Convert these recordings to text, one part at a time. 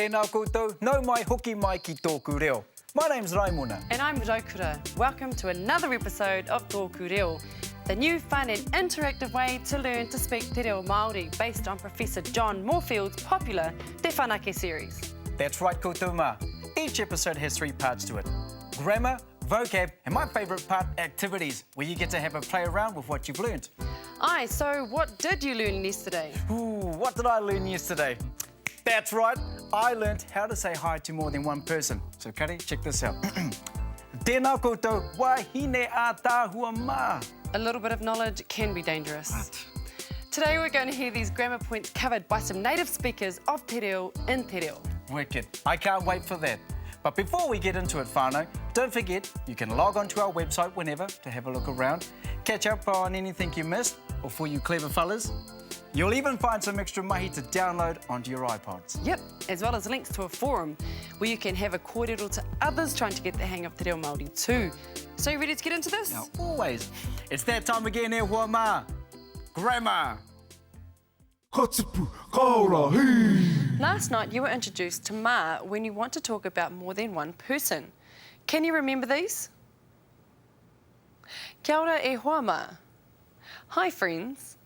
Tēnā koutou, nau mai hoki mai ki Tōku Reo. My name's Raimona. And I'm Raukura. Welcome to another episode of Tōku Reo, the new fun and interactive way to learn to speak Te Reo Māori based on Professor John Moorfield's popular Te Whanake series. That's right koutou mā. Each episode has three parts to it. Grammar, vocab, and my favourite part, activities, where you get to have a play around with what you've learned. Aye, so what did you learn yesterday? Ooh, what did I learn yesterday? That's right, I learnt how to say hi to more than one person. So Kari, check this out. Tēnā koutou, wahine ātaahua mā. A little bit of knowledge can be dangerous. What? Today we're going to hear these grammar points covered by some native speakers of te reo in te reo. Wicked. I can't wait for that. But before we get into it, whānau, don't forget you can log onto our website whenever to have a look around, catch up on anything you missed, or for you clever fellas, you'll even find some extra mahi to download onto your iPods. Yep, as well as links to a forum where you can have a kōrero to others trying to get the hang of te reo Māori too. So you ready to get into this? Now, always. It's that time again, e hoa mā. Grammar. Ka tipu, ka ora, hī! Last night you were introduced to mā when you want to talk about more than one person. Can you remember these? Kia ora e hoa mā. Hi friends.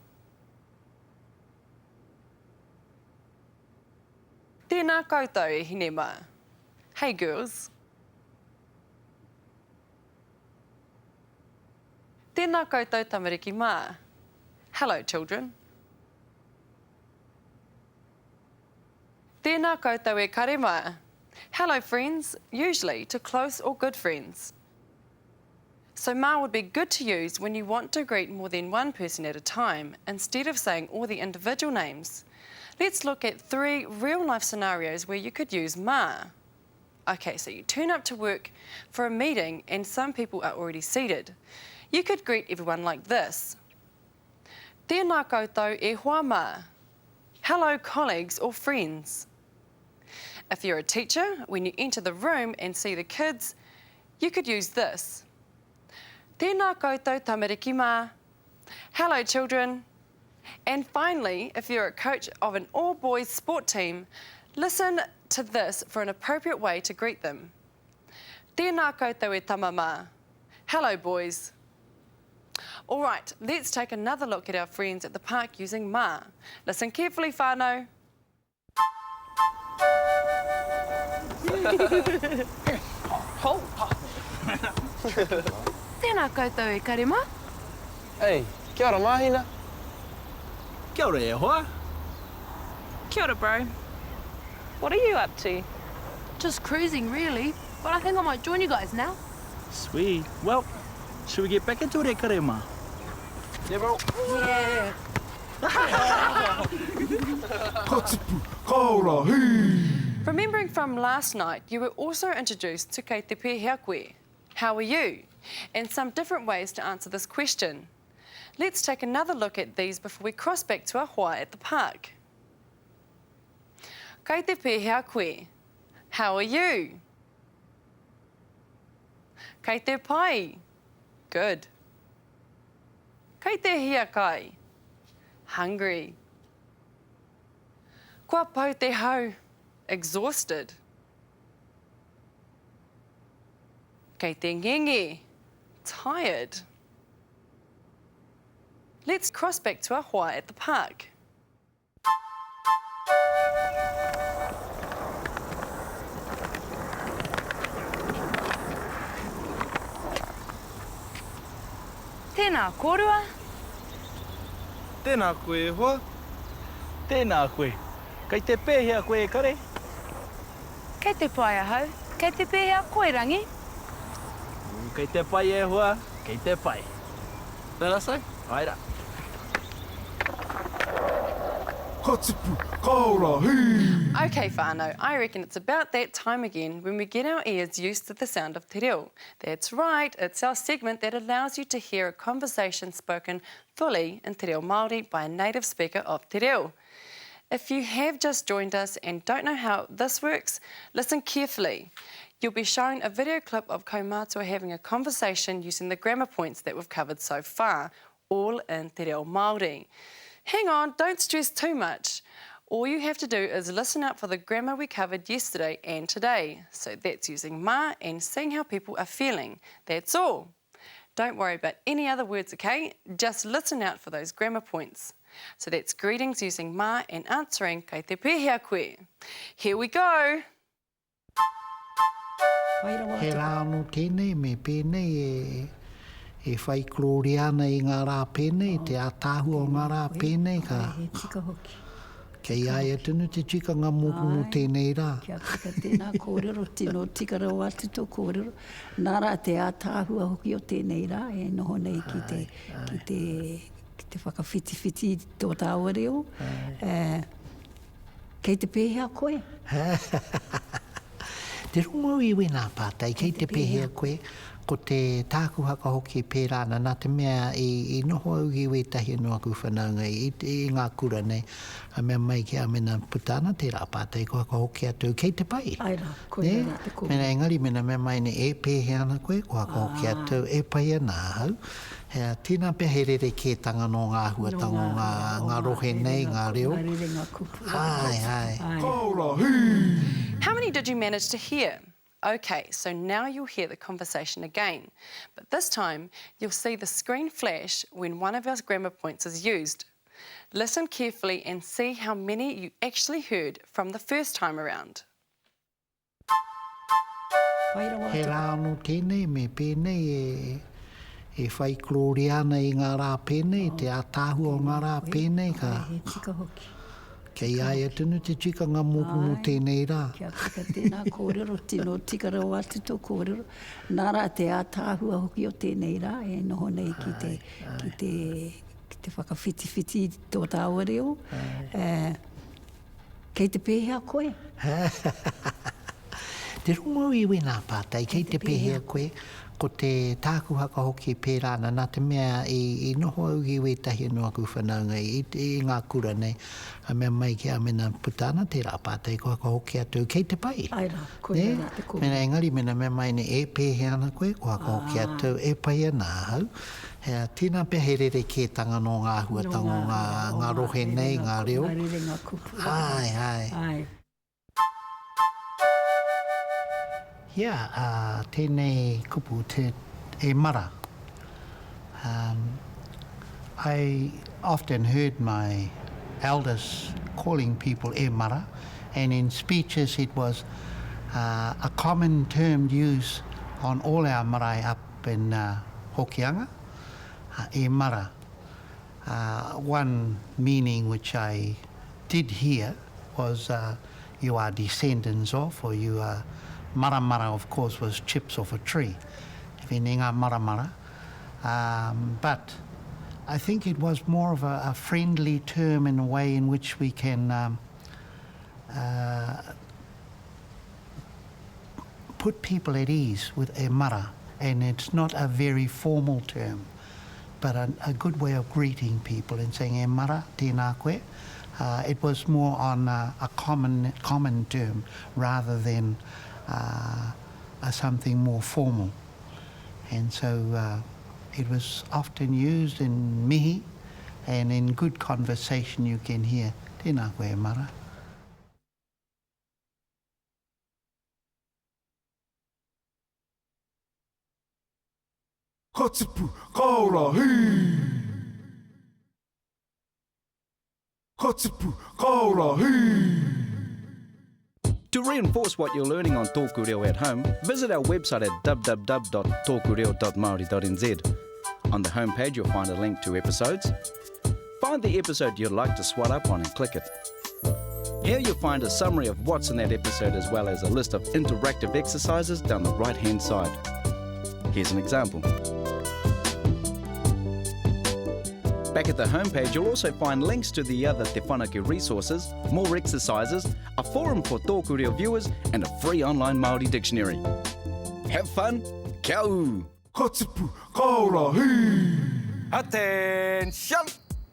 Tēnā koutou e hine mā. Hey girls. Tēnā koutou tamariki mā. Hello children. Tēnā koutou e kare mā. Hello friends, usually to close or good friends. So mā would be good to use when you want to greet more than one person at a time, instead of saying all the individual names. Let's look at three real-life scenarios where you could use mā. Okay, so you turn up to work for a meeting and some people are already seated. You could greet everyone like this. Tēnā koutou e hoa mā. Hello colleagues or friends. If you're a teacher, when you enter the room and see the kids, you could use this. Tēnā koutou tamariki mā. Hello children. And finally, if you're a coach of an all-boys sport team, listen to this for an appropriate way to greet them. Tēnā koutou e tama mā. Hello boys. All right, let's take another look at our friends at the park using mā. Listen carefully, whānau. Tēnā koutou e kare mā. Hey, kia ora Mahina. Kia ora e hoa. Kia ora bro. What are you up to? Just cruising really, but I think I might join you guys now. Sweet. Well, should we get back into it e kare mā? Yeah bro. Yeah. Ka tipu, ka ora, hī! Remembering from last night, you were also introduced to Kei te pēhea koe? How are you? And some different ways to answer this question. Let's take another look at these before we cross back to our hoa at the park. Kei te pēhea koe? How are you? Kei te pai. Good. Kei te hiakai. Hungry. Kua pau te hau. Exhausted. Kei te ngenge. Tired. Let's cross back to our hoa at the park. Tēnā kōrua. Tēnā koe e hoa. Tēnā koe. Kei te pēhea koe e kare? Kei te pai ahau. Kei te pēhea koe, Rangi? Kei te pai e hoa, kei te pai. Tēnā say. Āe rā. Ka tipu, ka ora, hī! Ok whānau, I reckon it's about that time again when we get our ears used to the sound of te reo. That's right, it's our segment that allows you to hear a conversation spoken fully in te reo Māori by a native speaker of te reo. If you have just joined us and don't know how this works, listen carefully. You'll be shown a video clip of kaumātua having a conversation using the grammar points that we've covered so far, all in te reo Māori. Hang on, don't stress too much. All you have to do is listen out for the grammar we covered yesterday and today. So that's using ma and seeing how people are feeling. That's all. Don't worry about any other words, okay? Just listen out for those grammar points. So that's greetings using ma and answering kei te pēhea koe. Here we go! He rā anō tēnei me pēnei e, e whai kororia ana i ngā rā pēnei, te ātaahua o ngā rā pēnei ka. He tika hoki. Kei a ia tonu te tikanga mōku mō tēnei rā. Kia tika tēnā kōrero, tino tika rawa atu tō kōrero. Nā rā te ātaahua hoki o tēnei rā e noho nei ki te, ki te, ki te whakawhitiwhiti i tō tāua reo. Kei te pēhea koe? Te rongo i wēnā pātai, kei te pēhea koe? Ko te tāku whakahoki pērā ana, nā te mea i noho au ki wētahi anō aku whanaunga i ngā kura nei, ka mea mai ki a mena puta ana tērā pātai, kua whakahoki atu, kei te pai. Āe rā, koia rā te kōrero. Mena engari mena mea mai nei, e pēhea ana koe, kua whakahoki atu, e pai ana ahau. Tēnā pea he rerekētanga nō ngā āhuatanga o ngā, ngā rohe nei, ngā reo. Ngā rerenga kupu. Āe, āe. Ka ora, hī! How many did you manage to hear? Ok, so now you'll hear the conversation again, but this time you'll see the screen flash when one of our grammar points is used. Listen carefully and see how many you actually heard from the first time around. He rā anō tēnei me pēnei e whai kororia ana i ngā rā pēnei, te ātaahua o ngā rā pēnei ka. He tika hoki. Kei a ia tonu te tikanga mōku mō tēnei rā. Kia tika tēnā kōrero, tino tika rawa atu tō kōrero. Nā rā te ātaahua hoki o tēnei rā e noho nei ki te, ki te, ki te whakawhitiwhiti i tō tāua reo. Kei te pēhea koe? Te rongo i wēnā pātai, kei te pēhea koe? Ko te tāku whakahoki pērā ana, nā te mea i noho au ki wētahi anō aku whanaunga i ngā kura nei, ka mea mai ki a mena puta ana tērā pātai, kua whakahoki atu, kei te pai. Āe rā, koia rā te kōrero. Mena engari mena mea mai nei, e pēhea ana koe, kua whakahoki atu, e pai ana ahau. Tēnā pea he rerekētanga nō ngā āhuatanga o ngā, ngā rohe nei, ngā reo. Ngā rerenga kupu. Āe, āe. Āe. Yeah, tēnei kupu, te, e mara. I often heard my elders calling people e mara, and in speeches it was a common term used on all our marae up in Hokianga, e mara. One meaning which I did hear was you are descendants of, or you are, maramara of course was chips off a tree, whenei ngā maramara. Um, but I think it was more of a, a friendly term in a way in which we can um, uh, put people at ease with e mara, and it's not a very formal term, but a, a good way of greeting people and saying e mara, tēnā koe. Uh, it was more on a, a common, common term rather than uh, a something more formal. And so uh, it was often used in mihi, and in good conversation you can hear, tēnā koe e mara. Ka tipu, ka ora, hī! Ka tipu, ka ora, hī! To reinforce what you're learning on Tōku Reo at home, visit our website at www.tōkureo.māori.nz. On the homepage, you'll find a link to episodes. Find the episode you'd like to swat up on and click it. Here you'll find a summary of what's in that episode as well as a list of interactive exercises down the right-hand side. Here's an example. Back at the homepage, you'll also find links to the other Te Whanake resources, more exercises, a forum for Tōku Reo viewers, and a free online Māori dictionary. Have fun! Kia ū! Ka tipu, ka ora, hī! Attention!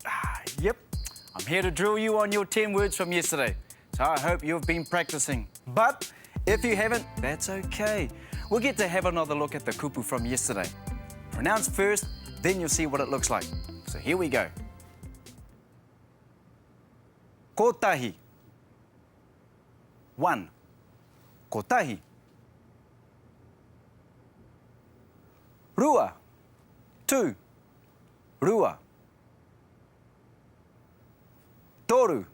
Ah, yep, I'm here to drill you on your 10 words from yesterday. So I hope you've been practicing. But if you haven't, that's okay. We'll get to have another look at the kupu from yesterday. Pronounce first, then you'll see what it looks like. So here we go. Kotahi. One. Kotahi. Rua. Two. Rua. Toru.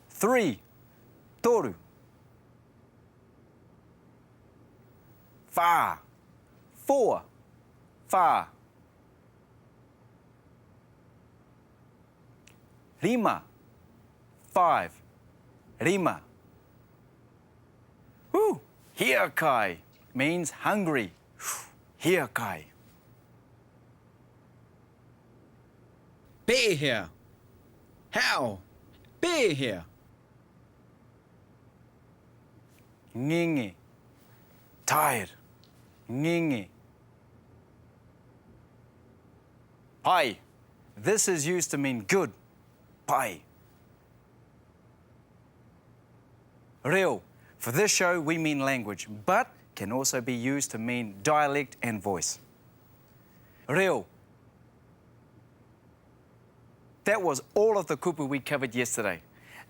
Three. Toru. Whā. Four. Whā. Rima. Five. Rima. Woo! Hiakai means hungry. Hiakai. Pēhea. How? Pēhea. Ngenge. Tired. Ngenge. Pai. This is used to mean good. Pai. Reo. For this show, we mean language, but can also be used to mean dialect and voice. Reo. That was all of the kupu we covered yesterday.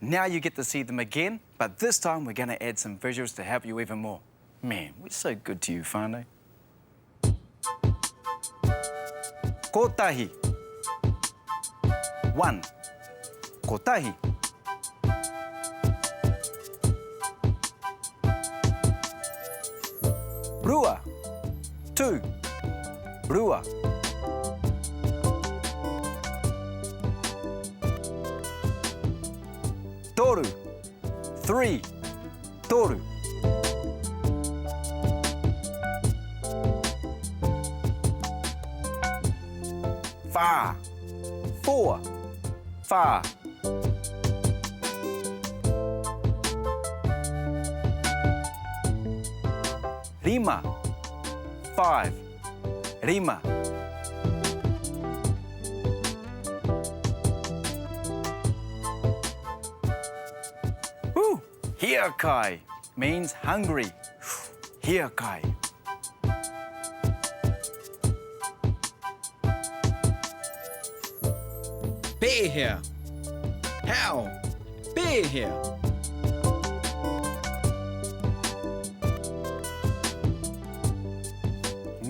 Now you get to see them again, but this time we're going to add some visuals to help you even more. Man, we're so good to you, whānau. Kotahi. One. Kotahi. Rua. Two. Rua. Toru. Three. Toru. Whā. Four. Whā. Rima. Five. Rima. Woo! Hiakai means hungry. Hiakai. Pēhea. How? Pēhea.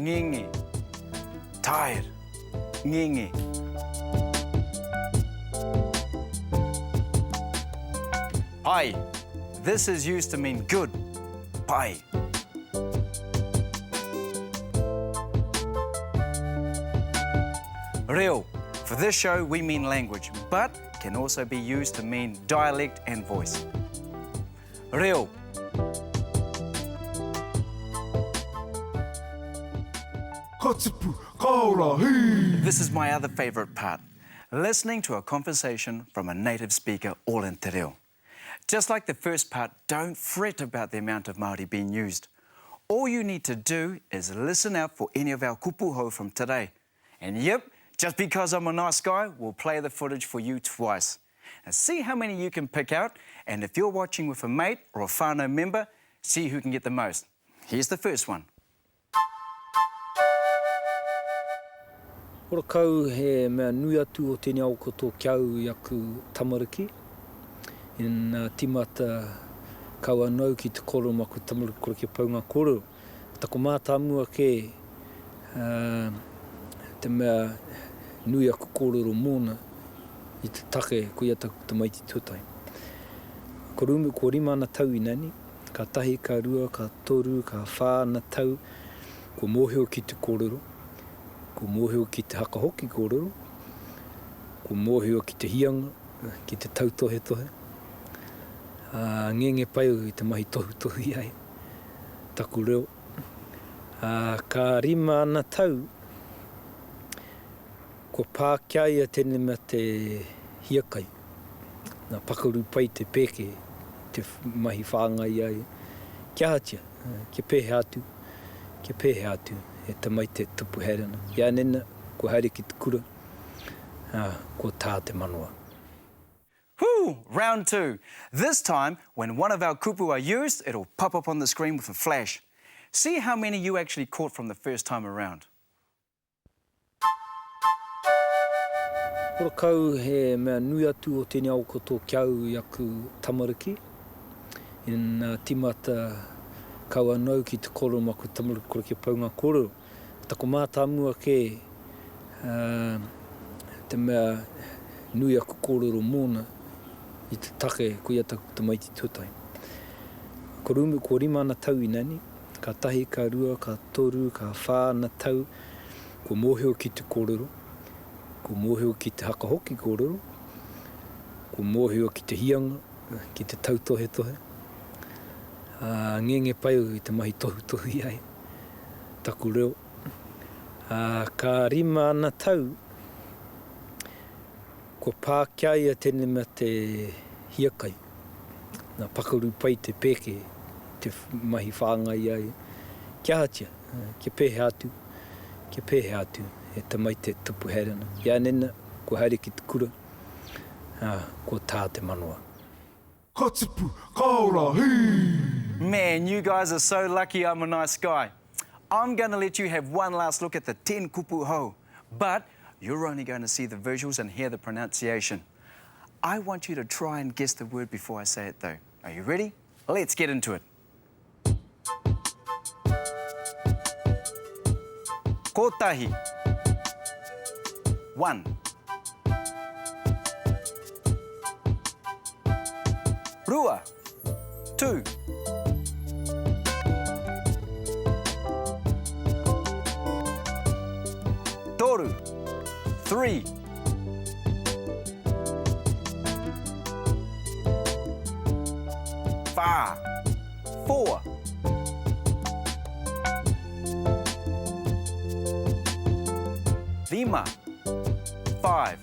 Ngenge. Tired. Ngenge. Pai. This is used to mean good. Pai. Reo. For this show, we mean language, but can also be used to mean dialect and voice. Reo. Ka tipu, ka ora, hī! This is my other favourite part, listening to a conversation from a native speaker all in te reo. Just like the first part, don't fret about the amount of Māori being used. All you need to do is listen out for any of our kupu hou from today. And yep, just because I'm a nice guy, we'll play the footage for you twice. And see how many you can pick out, and if you're watching with a mate or a whānau member, see who can get the most. Here's the first one. Horakau he mea nui atu o tēnei ao koto ki au i aku tamariki. Ina timata kau anau ki te koro ma aku tamariki kore kia pau ngā kōrero. Ko taku mātāmua kē te mea nui aku kōrero mōna i te take koia taku tamaiti tuatahi. Ko Rumi, kua rima ana tau inani, ka tahi, ka rua, ka toru, ka whā ana tau, kua mōhio ki te kōrero, kua mōhio ki te haka hoki kōrero, kua mōhio ki te hianga, ki te tautohetohe, ā, ngenge pai i te mahi tohutohu i a ia. Taku reo. Ā, ka rima ana tau, kua pā ki a ia tēnei mea te hiakai. Nā pakaru pai te pēke, te mahi whāngai i a ia. Kia ahatia, kia pēhea atu, kia pēhea atu e tamaiti e tupu haere ana. I a Nena, kua haere ki te kura, ā, kua tā te manawa. Whew! Round two. This time, when one of our kupu are used, it'll pop up on the screen with a flash. See how many you actually caught from the first time around. Horakau he mea nui atu o tēnei ao koto ki au i aku tamariki. Ina tīmata kau anō ki te kōrero mā aku tamariki kore kia pau ngā kōrero. Ko taku mātāmua kē te mea nui aku kōrero mōna i te take koia taku tamaiti tuatahi. Ko Rumi, kua rima ana tau inani, ka tahi, ka rua, ka toru, ka whā ana tau, kua mōhio ki te kōrero, kua mōhio ki te haka hoki kōrero, kua mōhio ki te hianga, ki te tautohetohe, ā, ngenge pai au i te mahi tohutohu i a ia, taku reo. Ā, ka rima ana tau, kua pā ki a ia tēnei mea te hiakai. Nā pakaru pai te pēke, te mahi whāngai i a ia. Kia ahatia, kia pēhea atu, kia pēhea atu e tamaiti e tupu haere ana. I a Nena, kua haere ki te kura, ā, kua tā te manawa. Ka tipu, ka ora, hī! Man, you guys are so lucky I'm a nice guy. I'm gonna let you have one last look at the 10 kupu hou, but you're only going to see the visuals and hear the pronunciation. I want you to try and guess the word before I say it though. Are you ready? Let's get into it. Kotahi. 1. Rua. 2. Toru. 3. Whā. 4. Rima. 5.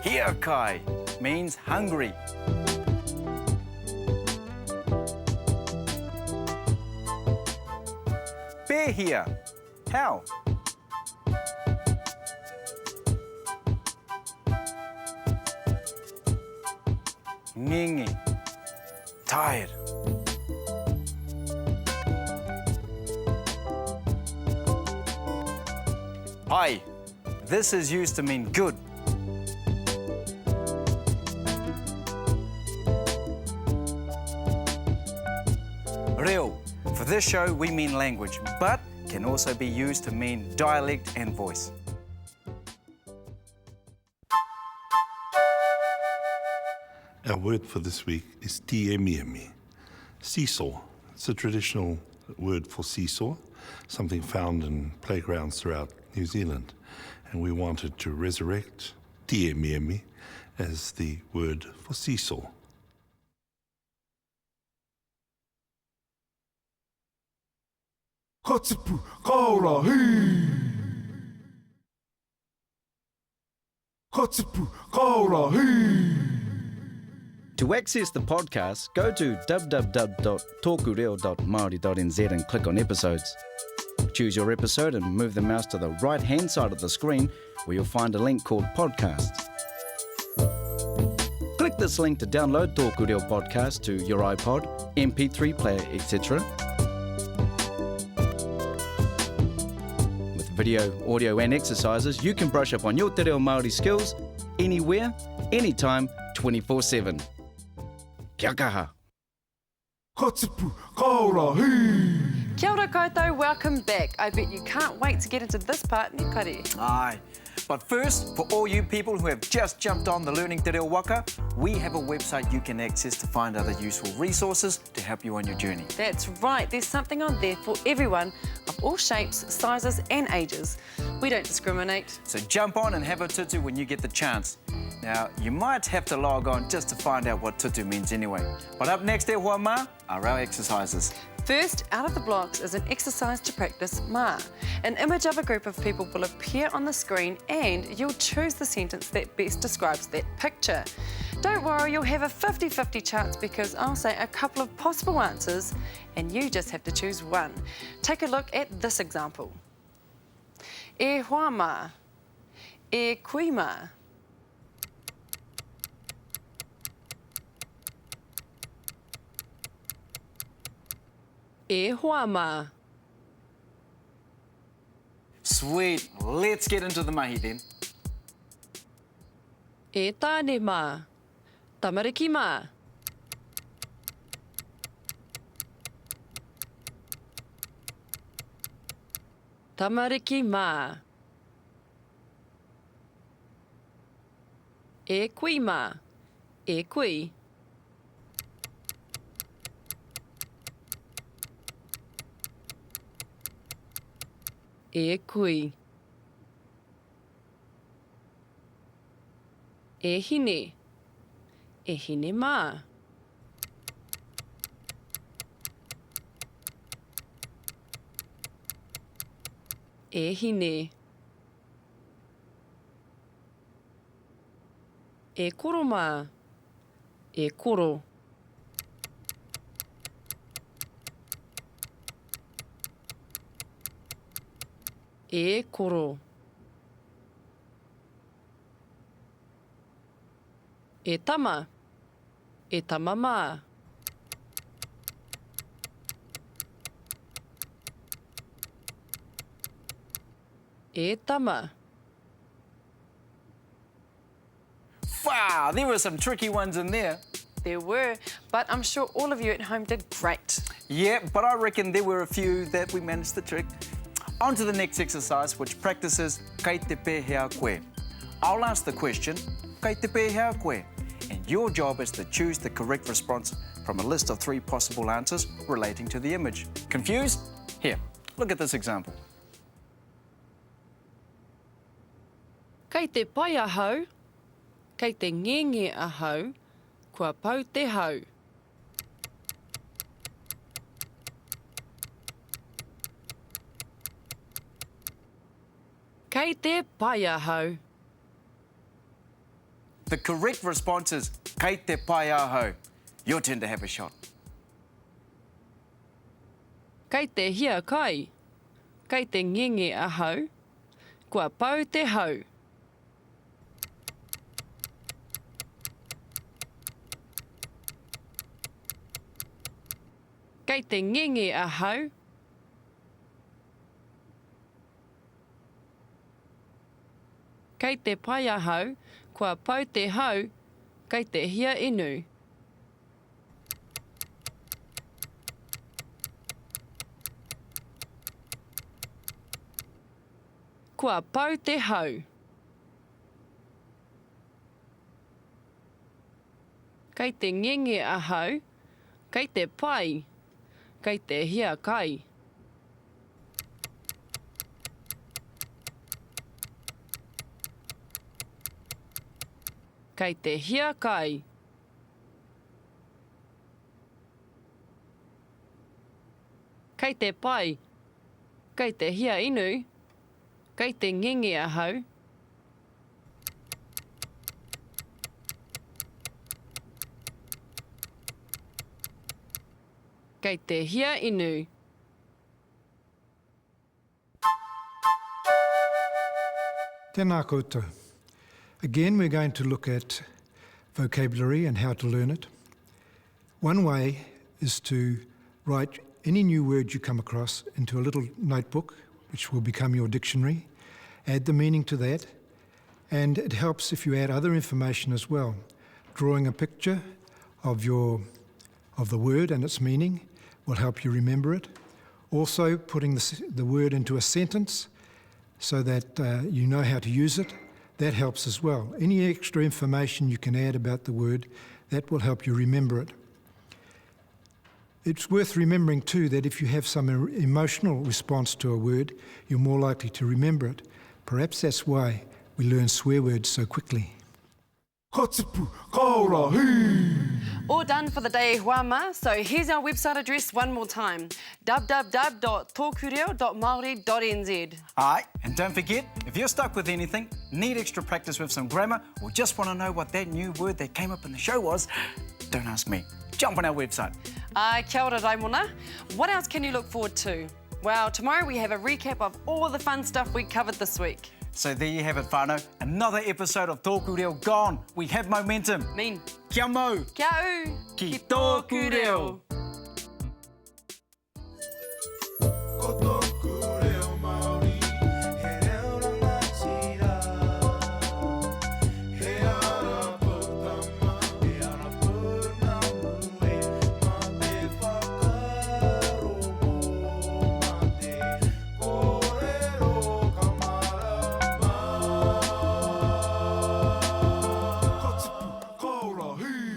Hiakai means hungry. Pēhea, how? Ngenge, tired. Pai, this is used to mean good. Reo, for this show we mean language, but can also be used to mean dialect and voice. Our word for this week is tiemiemi, seesaw. It's a traditional word for seesaw, something found in playgrounds throughout New Zealand. And we wanted to resurrect tiemiemi as the word for seesaw. Ka tipu, ka ora, hī! Ka tipu, ka ora, hī! To access the podcast, go to www.tokureo.maori.nz and click on episodes. Choose your episode and move the mouse to the right hand side of the screen where you'll find a link called Podcasts. Click this link to download Tōku Reo Podcast to your iPod, MP3 player, etc. With video, audio and exercises, you can brush up on your te reo Māori skills anywhere, anytime, 24-7. Kia kaha! Ka tipu, ka ora, hī! Kia ora koutou, welcome back. I bet you can't wait to get into this part, ne kare? Aye. But first, for all you people who have just jumped on the Learning Te Reo Waka, we have a website you can access to find other useful resources to help you on your journey. That's right, there's something on there for everyone of all shapes, sizes and ages. We don't discriminate. So jump on and have a tutu when you get the chance. Now, you might have to log on just to find out what tutu means anyway. But up next, e hoa mā, are our exercises. First out of the blocks is an exercise to practice ma. An image of a group of people will appear on the screen and you'll choose the sentence that best describes that picture. Don't worry, you'll have a 50-50 chance because I'll say a couple of possible answers and you just have to choose one. Take a look at this example. E hoa mā. E kui mā. E hoa mā. Sweet, let's get into the mahi then. E tāne mā. Tamariki mā. Tamariki mā. E kui mā. E kui. E kui. E hine. E hine mā. E hine. E koro mā. E koro. E koro. E tama. E tama mā. E tama. Wow, there were some tricky ones in there. There were, but I'm sure all of you at home did great. Yeah, but I reckon there were a few that we managed to trick. On to the next exercise, which practices kei te pēhea koe. I'll ask the question, kei te pēhea koe? And your job is to choose the correct response from a list of three possible answers relating to the image. Confused? Here, look at this example. Kei te pai ahau, kei te ngenge ahau, kua pau te hau. Kei te pai ahau. The correct response is kei te pai ahau. Your turn to have a shot. Kei te hia kai. Kei te ngenge ahau. Kua pau te hau. Kei te ngenge ahau. Kei te pai ahau, kua pau te hau, kei te hia inu. Kua pau te hau. Kei te ngenge ahau, kei te pai, kei te hia kai. Kei te hia kai. Kei te pai. Kei te hia inu. Kei te ngenge ahau. Kei te hia inu. Tēnā koutou. Again, we're going to look at vocabulary and how to learn it. One way is to write any new word you come across into a little notebook, which will become your dictionary. Add the meaning to that, and it helps if you add other information as well. Drawing a picture of, your, of the word and its meaning will help you remember it. Also, putting the, the word into a sentence so that uh, you know how to use it, that helps as well. Any extra information you can add about the word, that will help you remember it. It's worth remembering too that if you have some emotional response to a word, you're more likely to remember it. Perhaps that's why we learn swear words so quickly. Ka tipu, ka ora, hī! All done for the day, hoa mā. So here's our website address one more time. www.tōkureo.māori.nz Aye, and don't forget, if you're stuck with anything, need extra practice with some grammar, or just want to know what that new word that came up in the show was, don't ask me. Jump on our website. Aye, kia ora, Raimona. What else can you look forward to? Well, tomorrow we have a recap of all the fun stuff we covered this week. So there you have it, whānau. Another episode of Tōku Reo gone. We have momentum. Mean. Kia mau. Kia u. Ki tōku reo. Ko tōku reo Māori, he reo rangatira, he ara. hī!